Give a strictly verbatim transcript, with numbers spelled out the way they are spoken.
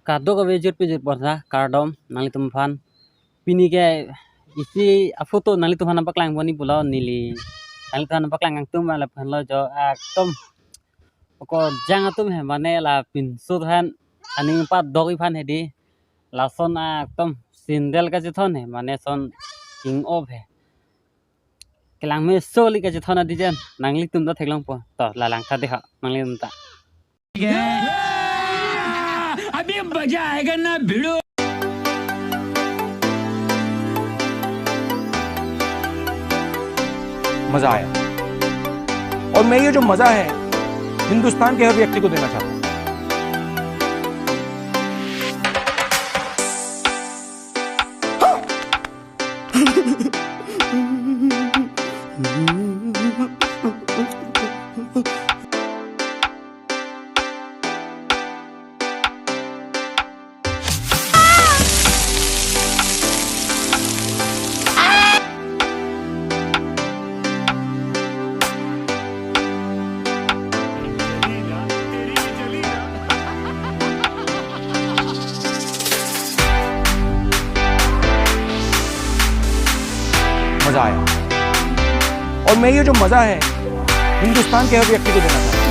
Kadokave jirpi jirpo ta kardom nanglitum aphan. Pini ke isi aphoto nanglitum aphan nangpaklang pon ni pulo neli. Nanglitum aphan nangpaklang kangtum lapulo jo, ekdom ako jang atum he, mane la pinso aphan aning padok aphan hedi. Lason ekdom sandal kachethon he, mane lason king of he. Kelang meso kali kachethon a-design, nanglitum ta theklongpo. To, la langtha dei ha, nanglitum ta. अभी मजा आएगा ना भिड़ो। मजा आया। और मैं ये जो मजा है, हिंदुस्तान के हर व्यक्ति को देना चाहता हूँ। मजा आया। और मैं ये जो मजा है, हिंदुस्तान के हर व्यक्ति को देना चाहता हूँ।